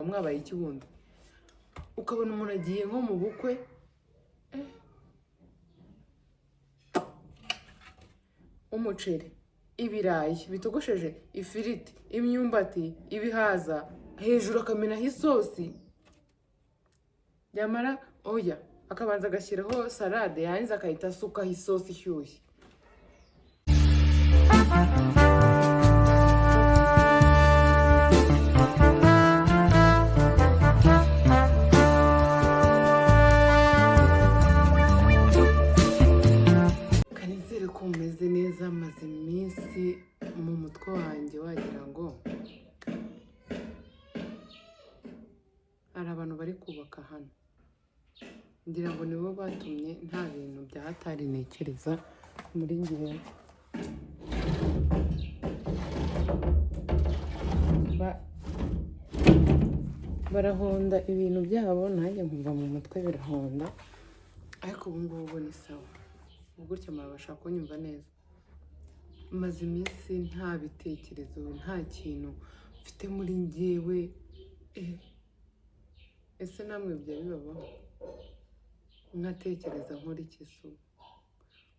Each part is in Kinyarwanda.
Mwabaye iki wundi? Ukabona umuntu agiye nko mu bukwe, umuceri, ibirayi bitogosheje, ifiriti, imyumbati, ibihaza, hejuru akamenaho isosi, yamara oya, akabanza agashyiraho salade, yarangiza agahita asukaho isosi ishyushye. Kanizere ko mumeze neza. Maze iminsi mu mutwe wanjye wagira ngo hari abantu bari kubaka hano, ngira ngo nibo batumye nta bintu bya hatari ntekereza muri ngewe. Barahonda ibintu byabo, nanjye nkumva mu mutwe birahonda, ariko ubu ngubu ni sawa. Ubu gutya murabasha kunyumva neza. Maze iminsi nta bitekerezo, nta kintu mfite muri njyewe. Ese namwe bijya bibabaho? Nkatekereza nkora iki se ubu,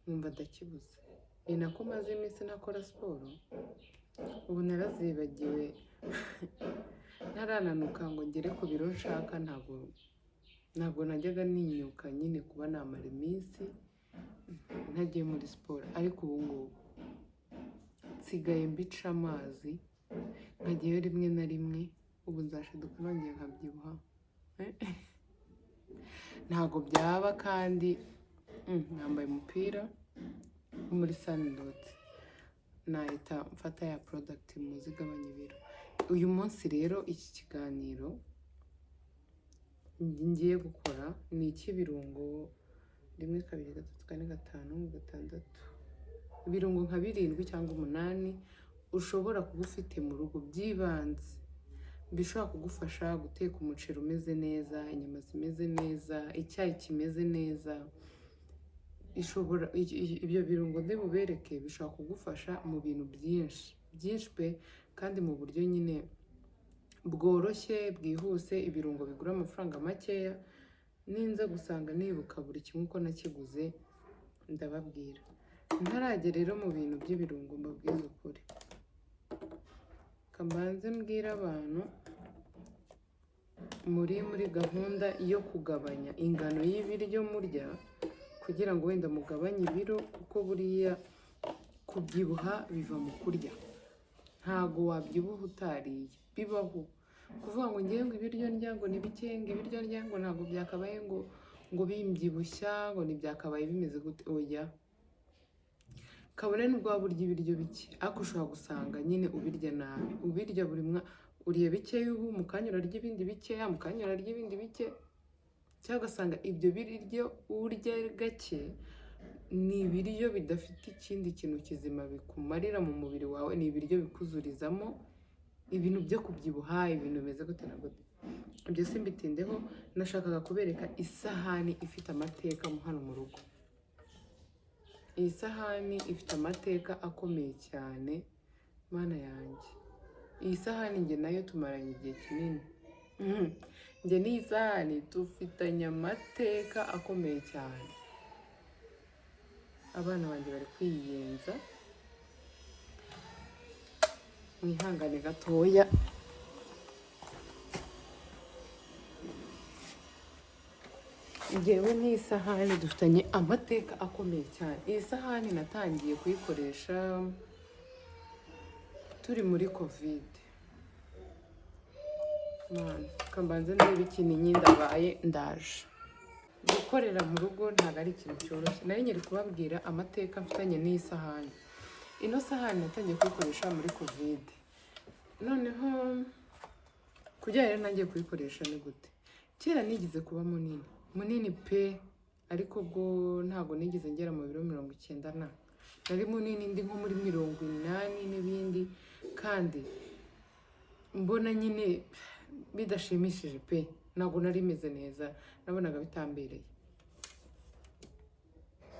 nkumva ndakibuze. Ni nako maze iminsi ntakora siporo, ubu narazibagiwe, ntarananuka ngo ngere ku biro nshaka. Ntabwo najyaga ninyuka nyine kuba namara iminsi ntagiye muri siporo, ariko ubu ngubu nsigaye mbica amazi, nkajyayo rimwe na rimwe. Ubu nzashiduka nongeye nkabyibuha, ntabwo byaba. Kandi nambaye umupira wo muri Sandot, nahita mfata ya product muzi igabanya ibiro. Uyu munsi rero iki kiganiro ngiye gukora ni icy'ibirungo 1, 2, 3, 4, 5, 6, ibirungo nka 7 cyangwa 8 ushobora kuba ufite mu rugo by'ibanze, bishobora kugufasha guteka umuceri umeze neza, inyama zimeze neza, icyayi kimeze neza. Ibyo birungo ndibubereke bishobora kugufasha mu bintu byinshi byinshi pe, kandi mu buryo nyine bworoshye, bwihuse. Ibirungo bigura amafaranga makeya. Ninza gusanga nibuka buri kimwe uko nakiguze, ndababwira. Ntarajya rero mu bintu by'ibirungo, mbabwize ukuri, kamanze mbwira abantu muri gahunda yo kugabanya ingano y'ibiryo murya kugira ngo wenda mugabanye ibiro, kuko buriya kubyibuha biva mu kurya. Ntago wabyibuha utariye, bibaho kuvuga ngo ngewe ngo ibiryo ndya ngo ni bike, ngo ibiryo ndya ngo ntabwo byakabaye ngo bimbyibushya, ngo ntibyakabaye bimeze gute. Oya, kabone n'ubwo waba urya ibiryo bike, ariko ushobora gusanga nyine ubirya nabi, ubirya buri mwa uriye bikeya ubu, mu kanya urarya ibindi bikeya, mu kanya urarya ibindi bike, cyangwa ugasanga ibyo biryo urya gake ni ibiryo bidafite ikindi kintu kizima bikumarira mu mubiri wawe, ni ibiryo bikuzurizamo ibintu byo kubyibuha, ibintu bimeze gute na gute. Ibyo simbitindeho, nashakaga kubereka isahani ifite amateka mu hano mu rugo. Iyi sahani ifite amateka akomeye cyane, Mana yanjye. Iyi sahani njye nayo tumaranye igihe kinini. Njye n'iyi sahani dufitanye amateka akomeye cyane. Abana banjye bari kwiyenza, mwihangane gatoya. Njyewe n'iyi sahani dufitanye amateka akomeye cyane. Iyi sahani natangiye kuyikoresha turi muri COVID. Mana, kambanze ndebe ikintu ndabaye ndaje. Gukorera mu rugo ntabwo ari ikintu cyoroshye. Nari nyiri kubabwira amateka mfitanye n'iyi sahani. Ino sahani natangiye kuyikoresha muri COVID. Noneho kugira rero nangiye kuyikoresha ni gute? Kera nigeze kuba munini munini pe, ariko ubwo ntabwo nigeze ngera mu biro 90 na, nari munini ndi nko muri 80 n'ibindi, kandi mbona nyine bidashimishije pe. Ntabwo nari meze neza, nabonaga bitambereye,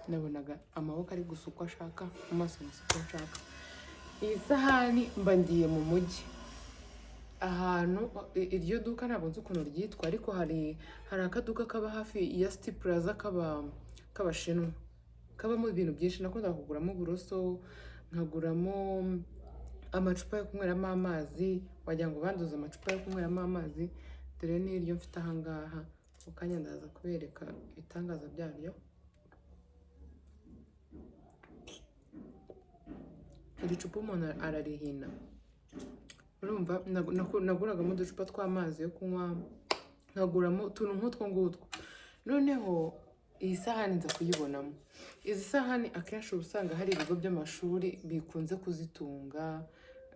nabonaga amaboko ari gusa uko ashaka, amaso gusa uko nshaka. Iyi sahani mba ngiye mu mujyi. Ahantu iryo duka ntabwo nzi ukuntu ryitwa, ariko hari akaduka kaba hafi ya City Plaza kaba k'Abashinwa, kabamo ibintu byinshi. Nakundaga kuguramo uburoso, nkaguramo amacupa yo kunyweramo amazi. Wagira ngo banduze amacupa yo kunyweramo amazi. Dore n'iryo mfite ahangaha, mu kanya ndaza kubereka ibitangaza byaryo. Iri cupa umuntu ararihina. Urumva, naguragamo uducupa tw'amazi yo kunywa, nkaguramo utuntu nk'utwo ngutwo. Noneho iyi sahani nza kuyibonamo. Izi sahani akenshi uba usanga hari ibigo by'amashuri bikunze kuzitunga.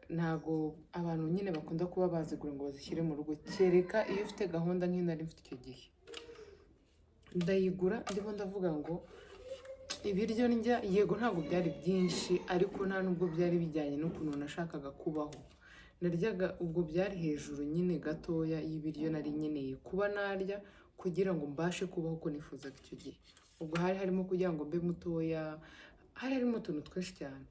Ntago abantu nyine bakunda kuba bazigura ngo bazishyire mu rugo, kereka iyo ufite gahunda nk'iyo nari mfite icyo gihe. Ndayigura, ndimo ndavuga ngo ibiryo ndya, yego ntabwo byari byinshi, ariko nta nubwo byari bijyanye n'ukuntu nashakaga kubaho. Naryaga ubwo byari hejuru nyine gatoya y'ibiryo nari nkeneye kuba narya kugira ngo mbashe kubaho uko nifuzaga icyo gihe. Ubwo hari harimo kugira ngo mbe mutoya, hari harimo utuntu twinshi cyane.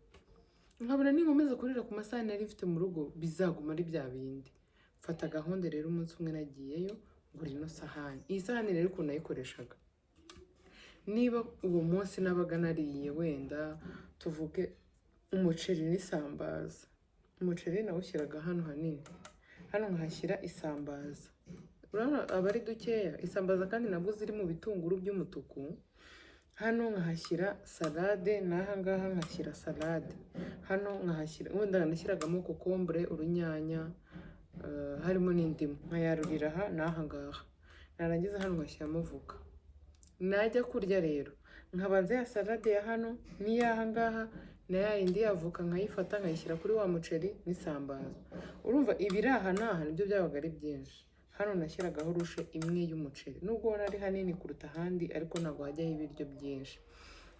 Nkabona ninkomeza kurira ku masahani nari mfite mu rugo, bizaguma ari bya bindi. Mfata gahunda rero, umunsi umwe nagiyeyo ngura ino sahani. Iyi sahani rero ukuntu nayikoreshaga, niba uwo munsi nabaga nariye wenda tuvuge umuceri n'isambaza, umuceri nawushyiraga hano hanini, hano nkahashyira isambaza. Urabona aba ari dukeya. Isambaza kandi nabwo ziri mu bitunguru by'umutuku. Hano nkahashyira salade, n'aha ngaha nkashyira salade. Hano nkahashyira wenda nashyiragamo kokombure, urunyanya, harimo n'indimu, nkayarurira aha n'aha ngaha. Narangiza hano ngashyiramo voka. Najya kurya rero nkabanza ya salade ya hano n'iy'aha ngaha na ya yindi ya voka, nkayifata nkayishyira kuri wa muceri n'isambaza. Urumva ibiri aha n'aha nibyo byabaga ari byinshi. Hano nashyiragaho louche imwe y'umuceri, nubwo ubona ari hanini kuruta ahandi, ariko ntabwo hajyaho ibiryo byinshi.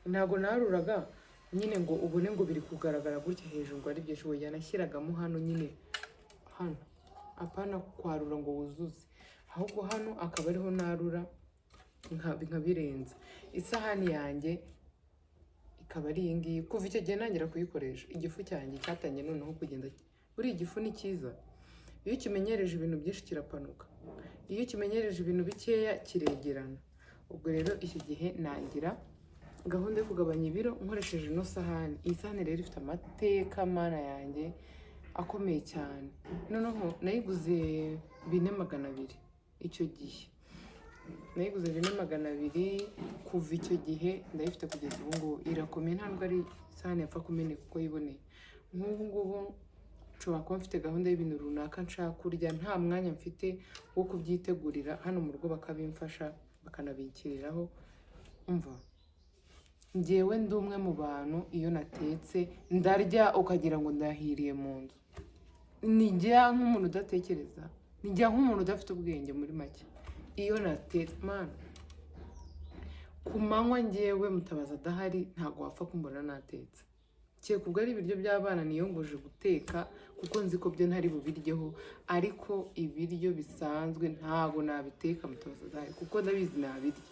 Ntabwo naruraga nyine ngo ubone ngo biri kugaragara gutya hejuru ngo ari byinshi. Oya, nashyiragamo hano nyine, hano, apana kwarura ngo wuzuze, ahubwo hano akaba ariho narura nkabirenza. Isahani yanjye ikaba ari iyi ngiyi. Kuva icyo gihe ntangira kuyikoresha, igifu cyanjye cyatangiye noneho kugenda. Buriya igifu ni cyiza, iyo ukimenyereje ibintu byinshi kirapanuka, iyo ukimenyereje ibintu bikeya kiregerana. Ubwo rero iki gihe nangira gahunda yo kugabanya ibiro nkoresheje ino sahani. Iyi sahani rero ifite amateka, mana yanjye, akomeye cyane. Noneho nayiguze 4,200 icyo gihe, nayiguze 4,200. Kuva icyo gihe ndayifite kugeza ubu ngubu, irakomeye, ntabwo ari isahani yapfa kumeneka uko yiboneye. Nk'ubu ngubu nshobora kuba mfite gahunda y'ibintu runaka nshaka kurya, nta mwanya mfite wo kubyitegurira hano mu rugo, bakabimfasha bakanabikiriraho. Umva, njyewe ndi umwe mu bantu iyo natetse ndarya ukagira ngo ndahiriye mu nzu. Nijya nk'umuntu udatekereza, nijya nk'umuntu udafite ubwenge. Muri make, iyo natetse, mana, ku manywa ngewe Mutabazi adahari ntabwo wapfa kumbona natetse, kereka ubwo ari ibiryo by'abana niyongoje guteka, kuko nzi ko byo ntari bubiryeho. Ariko ibiryo bisanzwe ntabwo nabiteka Mutabazi adahari, kuko ndabizi nabirya.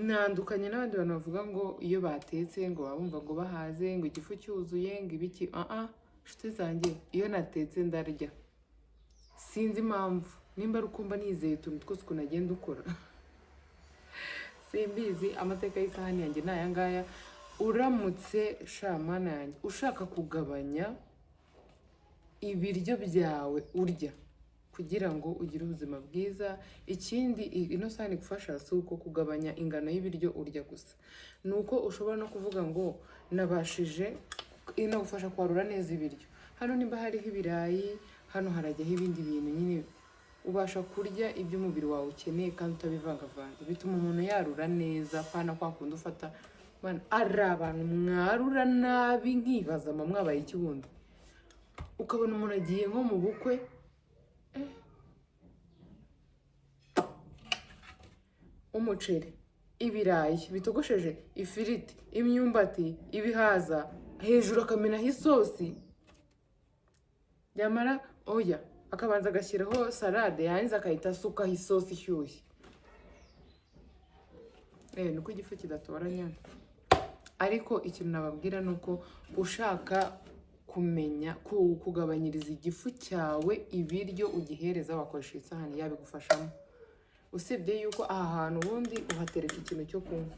Ntandukanye n'abandi bantu bavuga ngo iyo batetse ngo baba bumva ngo bahaze, ngo igifu cyuzuye, ngo ibiki. Ah, nshuti zanjye, iyo natetse ndarya. Sinzi impamvu, nimba ari uko mba nizeye utuntu twose ukuntu agenda ukora, simbizi. Amateka y'isahani yanjye ni aya ngaya. Uramutse sha, mana yanjye, ushaka kugabanya ibiryo byawe urya kugira ngo ugire ubuzima bwiza, ikindi ino sahani igufasha si uko kugabanya ingano y'ibiryo urya gusa, ni uko ushobora no kuvuga ngo nabashije, inagufasha kwarura neza ibiryo. Hano nimba hariho ibirayi, hano harajyaho ibindi bintu. Nyine ubasha kurya ibyo umubiri wawe ukeneye kandi utabivangavanze. Bituma umuntu yarura neza, pana kwa kundi ufata. Bana, ari abantu mwarura nabi, nkibaza mba mwabaye iki wundi. Ukabona umuntu agiye nko mu bukwe, umuceri, ibirayi bitogosheje, ifiriti, imyumbati, ibihaza, hejuru akamenaho isosi, yamara oya, akabanza agashyiraho salade, yarangiza akahita asukaho isosi ishyushye. Nuko igifu kidatoranya. Ariko ikintu nababwira ni uko ushaka Kumenya kugabanyiriza igifu cyawe ibiryo ugihereza, wakoresha isahani, yabigufashamo. Usibye yuko aha hantu ubundi uhatereka ikintu cyo kunywa,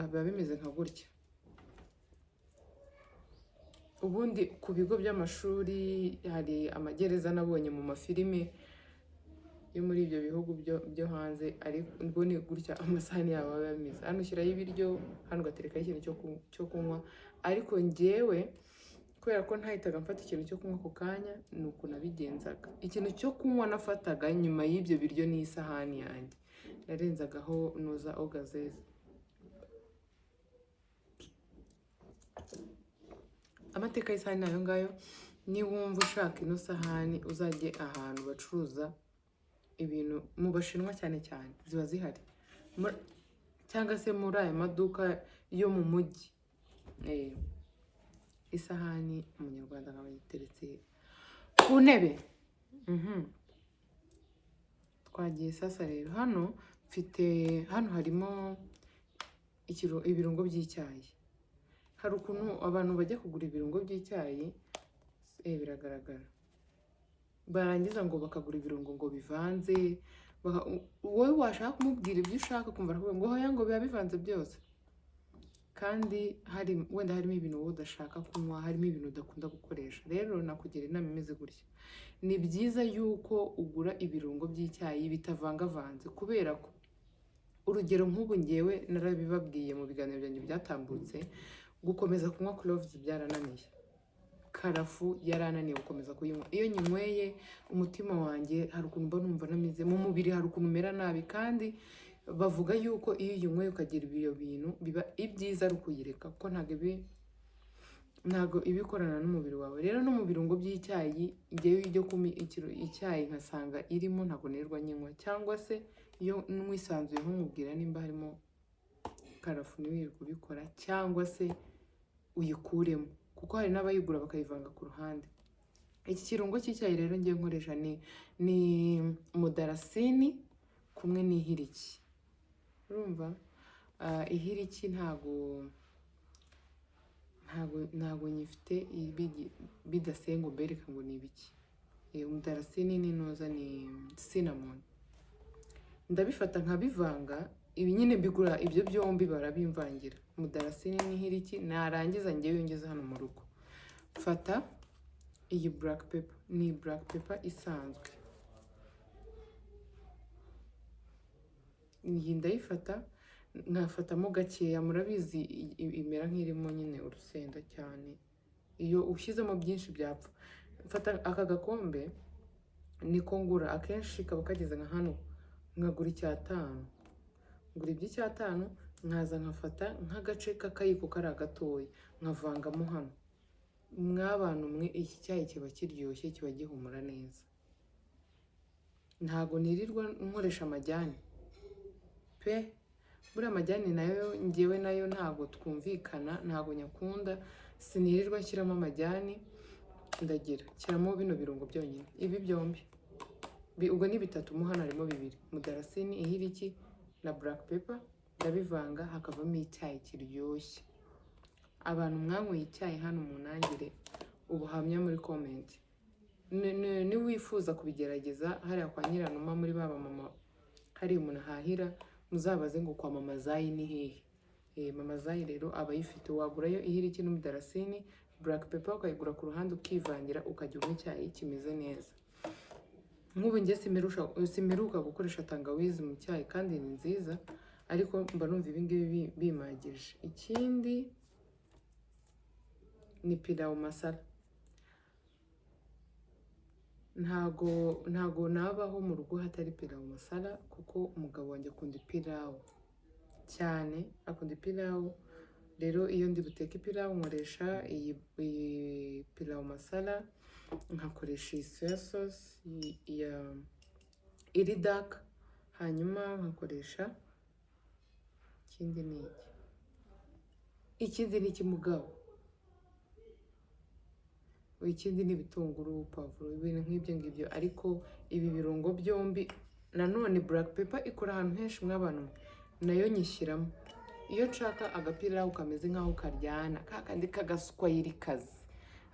biba bimeze nka gutya. Ubundi ku bigo by'amashuri hari amagereza, nabonye mu mafilime yo muri ibyo bihugu byo hanze, ariko ubwo ni gutya amasahani yabo aba ameze. Hano ushyiraho ibiryo, hano ugaterekaho ikintu cyo kunywa. Ariko njyewe kubera ko ntahitaga mfata ikintu cyo kunywa ako kanya, ni uku nabigenzaga. Ikintu cyo kunywa nafataga nyuma y'ibyo biryo n'isahani yanjye, narenzagaho nuza eau gazeuse. Amateka y'isahani ni ayo ngayo. Niwumva ushaka ino sahani, uzajye ahantu bacuruza ibintu mu Bashinwa cyane cyane, ziba zihari, cyangwa se muri aya maduka yo mu mujyi. Isahani umunyarwanda akaba yiteretse ku ntebe. Twagiye sasa rero. Hano mfite, hano harimo ibirungo by'icyayi. Hari ukuntu abantu bajya kugura ibirungo by'icyayi, biragaragara, barangiza ngo bakagura ibirungo ngo bivanze. Wowe washaka kumubwira ibyo ushaka, ukumva arakuvuga ngo hoya, ngo biba bivanze byose, kandi hari wenda harimo ibintu wowe udashaka kunywa, harimo ibintu udakunda gukoresha. Rero nakugira inama imeze gutya: ni byiza yuko ugura ibirungo by'icyayi bitavangavanze, kubera ko urugero nk'ubu ngewe narabibabwiye mu biganiro byanjye byatambutse, gukomeza kunywa cloves byarananiye, karafu yarananiye gukomeza kuyinywa. Iyo nyinyweye, umutima wanjye hari ukuntu mba numva nameze mu mubiri, hari ukuntu umera nabi. Kandi bavuga yuko iyo uyinyweye ukagira ibyo bintu, biba ibyiza ari ukuyireka, kuko ntabwo iba ikorana n'umubiri wawe. Rero no mu birungo by'icyayi, ngewe iyo kunywa icyayi nkasanga irimo, ntabwo nirirwa nyinywa, cyangwa se iyo nkwisanzuyeho nkubwira nimba harimo karafu, ntiwirirwe ubikora, cyangwa se uyikuremo, kuko hari n'abayigura bakayivanga ku ruhande. Iki kirungo cy'icyayi rero ngiye nkoresha ni mudarasini kumwe n'ihiriki. Urumva, ihiriki ntago nyifite bidaseye ngo mbereke ngo ni ibiki. Umudarasini ni nuza, ni cinnamon. Ndabifata nkabivanga. Ibi nyine mbigura ibyo byombi, barabimvangira, umudarasini n'ihiriki. Narangiza ngewe ngeze hano mu rugo, mfata iyi black pepper, ni black pepper isanzwe iyi, ndayifata nkafatamo gakeya. Murabizi, imera nk'irimo nyine urusenda cyane, iyo ushyizemo byinshi byapfa. Mfata aka gakombe, niko ngura akenshi, kaba kageze nka hano, nkagura icyatanu, ngura iby'icyatanu, nkaza nkafata nk'agace k'akayiko kari gatoya, nkavangamo hano. Mw'abantu mwe, iki cyayi kiba kiryoshye, kiba gihumura neza. Ntago nirirwa nkoresha amajyani pe. Buriya amajyani nayo ngewe nayo ntago twumvikana, ntago nyakunda. Sinirirwa nshyiramo amajyani, ndagira nshyiramo bino birungo byonyine, ibi byombi. Ubwo ni bitatu mo hano, harimo bibiri, mudarasini, ihiriki na black pepper. Ndabivanga hakavamo icyayi kiryoshye. Abantu mwanyweye icyayi hano, munangire ubuhamya muri comment. Niwifuza kubigerageza, hariya kwa Nyiranuma, muri ba mama hari umuntu ahahira, muzabaze ngo kwa Mama Zayi ni hehe. Mama Zayi rero aba ayifite. Wagurayo ihiriki n'umudarasini, black pepper ukayigura ku ruhande, ukivangira, ukajya unywa icyayi kimeze neza. Nk'ubu njye simperuka gukoresha tangawizi mu cyayi, kandi ni nziza, ariko mba numva ibi ngibi bimagije. Ikindi ni pilau masala. Ntago nabaho mu rugo hatari pilau masala, kuko umugabo wanjye akunda ipilawu cyane, akunda ipilawu. Rero iyo ndi buteke ipilawu, nkoresha iyi pilau masala, nkakoresha iyi soya sauce ya iri dark, hanyuma nkakoresha ikindi ni iki? Ikindi ni iki mugabo? Ikindi ni ibitunguru, pavuro, ibintu nk'ibyo ngibyo. Ariko ibi birungo byombi, nanone black pepper ikora ahantu henshi mw'abantu mwe, nayo nyishyiramo iyo nshaka agapilawu kameze nk'aho karyana, ka kandi k'agaswahili kazi.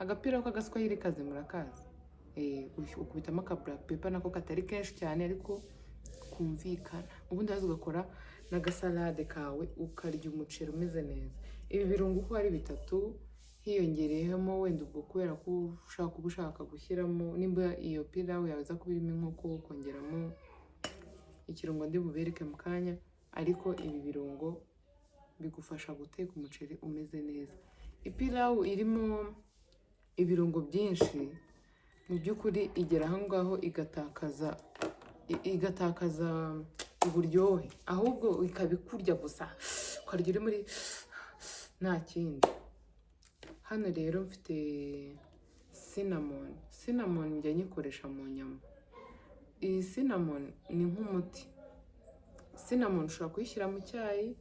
Agapirawu k'agaswahili kazi murakazi. Ukubitamo aka black pepper, nako katari kenshi cyane ariko kumvikana. Ubundi waza ugakora n'agasalade kawe, ukarya umuceri umeze neza. Ibi birungo uko ari bitatu, hiyongereyemo wenda ubwo kubera ko ushaka kuba ushaka gushyiramo, nimba iyo pilawu yawe iza kuba irimo inkoko, ukongeramo ikirungo ndi bubereke mu kanya. Ariko ibi birungo bigufasha guteka umuceri umeze neza. Ipilawu irimo ibirungo byinshi, mu by'ukuri igera aho ngaho igatakaza uburyohe, ahubwo ikaba ikurya gusa, ukarya uri muri nta kindi. Hano rero mfite cinnamon. Cinnamon njya nyikoresha mu nyama. Iyi cinnamon ni nk'umuti. Cinnamon ushobora kuyishyira mu cyayi,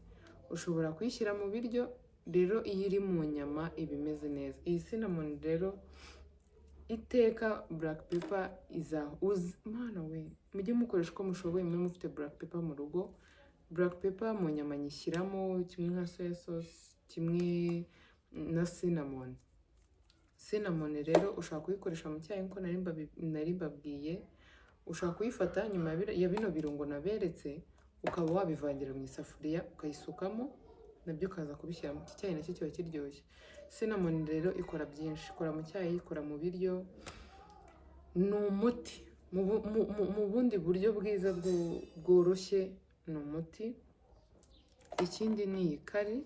ushobora kuyishyira mu biryo. Rero iyo iri mu nyama iba imeze neza. Iyi cinnamon rero iteka black pepper iza uzi. Mwana we, mujye mukoresha uko mushoboye mube mufite black pepper mu rugo. Black pepper mu nyama nyishyiramo kimwe nka soya sauce, kimwe na cinnamon. Cinnamon rero ushobora kuyikoresha mu cyayi nk'uko nari mbabwiye. Ushobora kuyifata nyuma ya bino birungo naberetse, ukaba wabivangira mu isafuriya, ukayisukamo, nabyo ukaza kubishyiramo. Iki cyayi nacyo kiba kiryoshye. Cinnamon rero ikora byinshi: ikora mu cyayi, ikora mu biryo, ni umuti mu bundi buryo bwiza bworoshye, ni umuti. Ikindi ni iyi curry.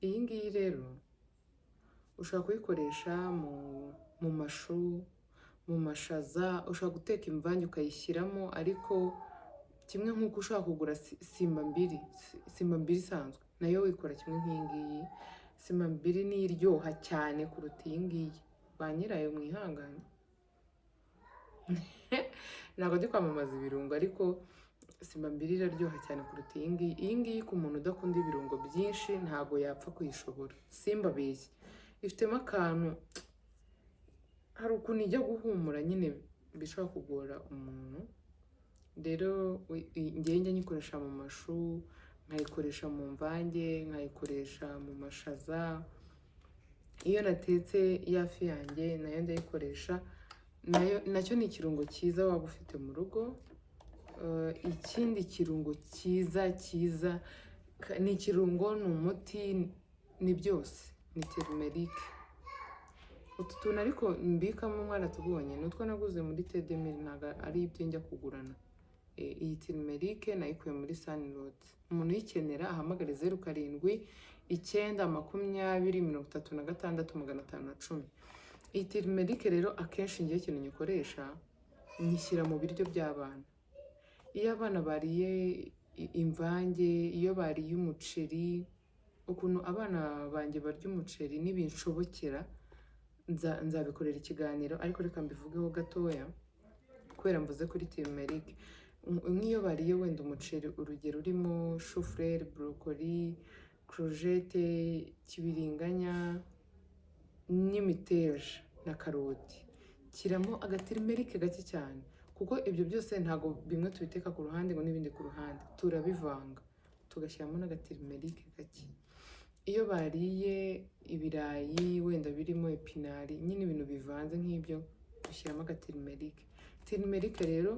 Iyi ngiyi rero ushobora kuyikoresha mu mashu, mu mashaza, ushobora guteka imvange ukayishyiramo. Ariko kimwe nk'uko ushobora kugura simba mbiri, simba mbiri isanzwe nayo ikora kimwe nk'iyi ngiyi. Simba mbiri niyo iryoha cyane kuruta iyi ngiyi. Ba nyirayo mwihangane, ntabwo ndi kwamamaza ibirungo, ariko simba mbiri iraryoha cyane kuruta iyi ngiyi. Iyi ngiyi ku muntu udakunda ibirungo byinshi ntabwo yapfa kuyishobora, simbabeshye. Ifitemo akantu, hari ukuntu ijya guhumura nyine, bishobora kugora umuntu. Rero ngewe njya nyikoresha mu mashu, nkayikoresha mu mvange, nkayikoresha mu mashaza. Iyo natetse ya fi yanjye nayo ndayikoresha. Nayo nacyo ni ikirungo cyiza waba ufite mu rugo. Ikindi kirungo cyiza cyiza, ni ikirungo, ni umuti, ni byose, ni turmeric. Utu tuntu ariko mbikamo mwaratubonye, ni utwo naguze muri Tedemiri, ntabwo ari ibyo njya kugurana. Iyi turmeric nayikuye muri Sunrot. Umuntu uyikenera ahamagare 0792036510. Iyi turmeric rero akenshi ngiye ikintu nyikoresha, nyishyira mu biryo by'abana. Iyo abana bariye imvange, iyo bariye umuceri, ukuntu abana banjye barya umuceri, nibinshobokera nzabikorera ikiganiro, ariko reka mbivugeho gatoya kubera mvuze kuri turmeric. Nk'iyo bariye wenda umuceri, urugero urimo chou-fleur, broccoli, courgette, kibiringanya n'imiteja na karoti, shyiramo agaturmeric gake cyane, kuko ibyo byose ntabwo bimwe tubiteka ku ruhande ngo n'ibindi ku ruhande, turabivanga tugashyiramo n'agaturmeric gake. Iyo bariye ibirayi wenda birimo épinards, nyine ibintu bivanze nk'ibyo, ushyiramo agaturmeric. Turmeric rero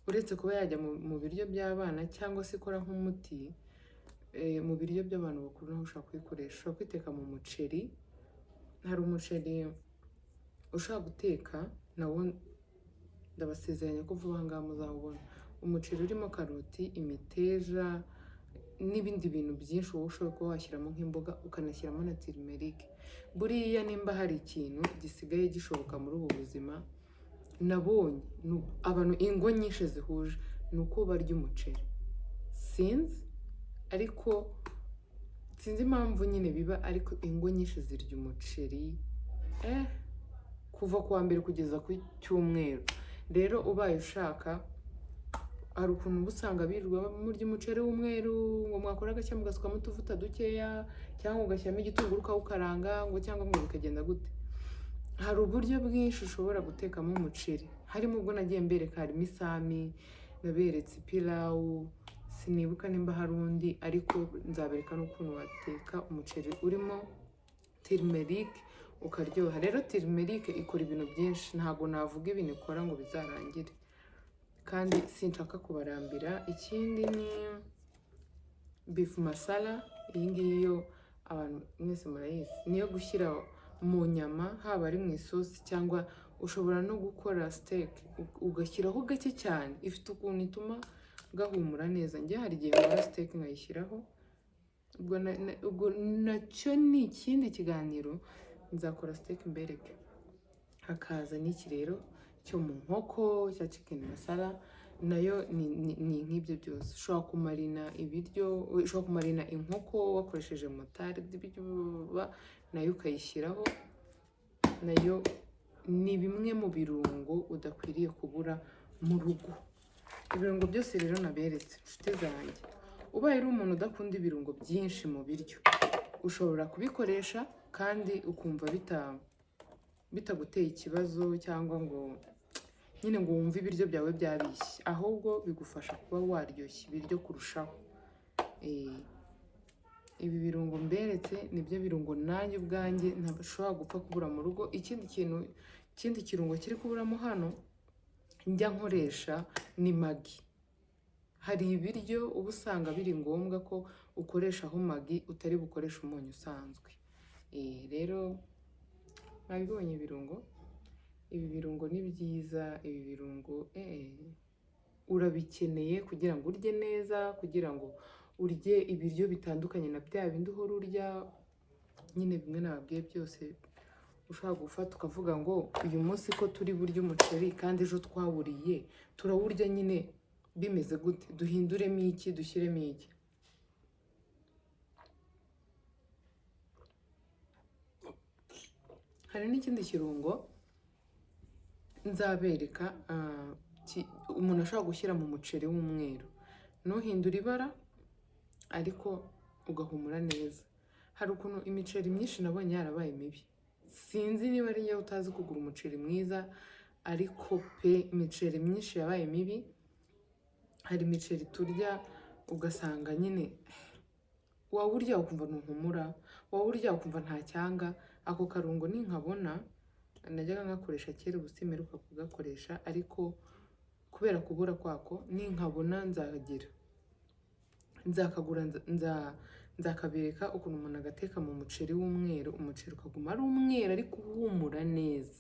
uretse kuba yajya mu biryo by'abana cyangwa se ikora nk'umuti, mu biryo by'abantu bakuru naho ushobora kuyikoresha. Ushobora kwiteka mu muceri. Hari umuceri ushobora guteka, nawo ndabasezeranya ko vuba aha ngaha muzawubona, umuceri urimo karoti, imiteja n'ibindi bintu byinshi wowe ushobora kuba washyiramo nk'imboga, ukanashyiramo na turmeric. Buriya nimba hari ikintu gisigaye gishoboka muri ubu buzima nabonye abantu ingo nyinshi zihuje, ni uko barya umuceri. Sinzi, ariko sinzi impamvu nyine biba, ariko ingo nyinshi zirya umuceri kuva ku wa mbere kugeza ku cyumweru. Rero ubaye ushaka, hari ukuntu uba usanga birirwa murya umuceri w'umweru, ngo mwakora agashya mugasukamo utuvuta dukeya, cyangwa ugashyiramo igitunguru ukawukaranga, ngo cyangwa ngo bikagenda gute. Hari uburyo bwinshi ushobora gutekamo umuceri, harimo ubwo nagiye mbereka, harimo isami, naberetse ipilawu, sinibuka nimba hari undi, ariko nzabereka n'ukuntu wateka umuceri urimo Turmeric ukaryoha. Rero turmeric ikora ibintu byinshi, ntabwo navuga ibintu ikora ngo bizarangire, kandi sinshaka kubarambira. Ikindi ni beef masala. Iyi ngiyi yo abantu mwese murayizi, niyo gushyira mu nyama, haba ari mu isosi cyangwa ushobora no gukora steak ugashyiraho gake cyane. Ifite ukuntu ituma gahumura neza. Njye hari igihe nkora steak nkayishyiraho. Ubwo nacyo ni ikindi kiganiro, nzakora steak mbereke. Hakaza n'iki rero cyo mu nkoko cya chicken masala, nayo ni nk'ibyo byose. Ushobora kumarina ibiryo, ushobora kumarina inkoko wakoresheje moutarde, nayo ukayishyiraho. Nayo ni bimwe mu birungo udakwiriye kubura mu rugo. Ibirungo byose rero naberetse, inshuti zanjye, ubaye uri umuntu udakunda ibirungo byinshi mu biryo, ushobora kubikoresha kandi ukumva bitaguteye ikibazo, cyangwa ngo nyine ngo wumve ibiryo byawe byabishye, ahubwo bigufasha kuba waryoshya ibiryo kurushaho. Ibi birungo mberetse nibyo birungo nanjye ubwanjye ntashobora gupfa kubura mu rugo. Ikindi kintu, ikindi kirungo kiri kuburamo hano njya nkoresha ni Maggi. Hari ibiryo uba usanga biri ngombwa ko ukoreshaho Maggi, utari bukoreshe umunyu usanzwe. Rero mwabibonye ibirungo, ibi birungo ni byiza. Ibi birungo urabikeneye kugira ngo urye neza, kugira ngo urye ibiryo bitandukanye na bya bindi uhora urya nyine, bimwe nababwiye byose. Ushobora gufata ukavuga ngo uyu munsi ko turi burye umuceri kandi ejo twawuriye, turawurya nyine bimeze gute? Duhinduremo iki? Dushyiremo iki? Hari n'ikindi kirungo nzabereka, umuntu ashobora gushyira mu muceri w'umweru ntuhindure ibara ariko ugahumura neza. Hari ukuntu imiceri myinshi nabonye yarabaye mibi, sinzi niba ari njyewe utazi kugura umuceri mwiza, ariko pe imiceri myinshi yabaye mibi. Hari imiceri turya ugasanga nyine wawurya ukumva ntuhumura, wawurya ukumva nta cyanga. Ako karungo ninkabona, najyaga ngakoresha kera, ubu simperuka kugakoresha, ariko kubera kubura kwako, ninkabona nzagira nzakagura, nzakabereka ukuntu umuntu agateka mu muceri w'umweru, umuceri ukaguma ari umweru ariko uhumura neza,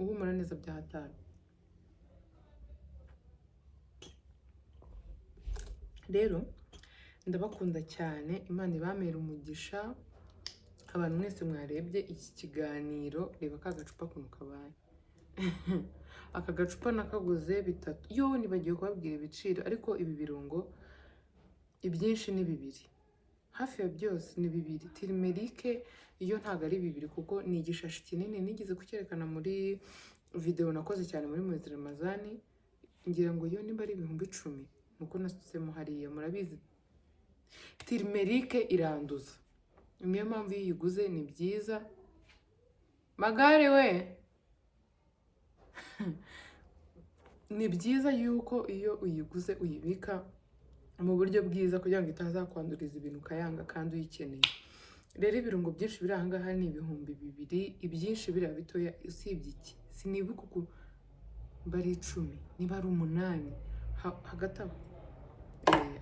uhumura neza bya hatari. Rero ndabakunda cyane, Imana ibamere umugisha. Abantu mwese mwarebye iki kiganiro, reba ka gacupa ukuntu kabaye. Aka gacupa nakaguze 3, yo nibagiwe kubabwira ibiciro, ariko ibi birungo ibyinshi ni 2, hafi ya byose ni 2. Turmeric iyo ntabwo ari 2 kuko ni igishashi kinini, nigeze kucyerekana muri video nakoze cyane muri mwezi Ramazani, ngira ngo yo nimba ari 10,000 nuko nasutsemo hariya. Murabizi turmeric iranduza, niyo mpamvu iyo uyiguze ni byiza. Magare we, ni byiza yuko iyo uyiguze uyibika mu buryo bwiza kugira ngo itazakwanduriza ibintu ukayanga kandi uyikeneye. Rero ibirungo byinshi biri aha ngaha ni 2000, ibyinshi biriya bitoya, usibye iki sinibuka uku mba ari 10 niba ari 8 hagati aho.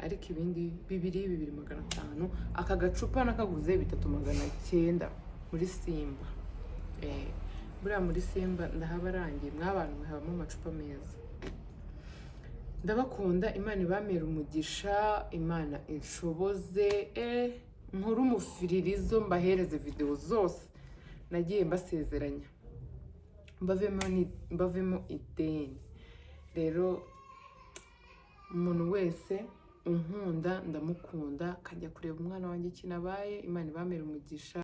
Ariko ibindi 2, 2,500. Aka gacupa nakaguze 3,900 muri Simba. Buriya muri Simba ndahabarangiye mwabantu, habamo amacupa meza. Ndabakunda, Imana ibamere umugisha, Imana inshoboze nkore umufiririzo mbahereze video zose nagiye mbasezeranya, mbavemo ideni. Rero umuntu wese unkunda ndamukunda, akajya kureba umwana wanjye ikintu abaye. Imana ibamere umugisha.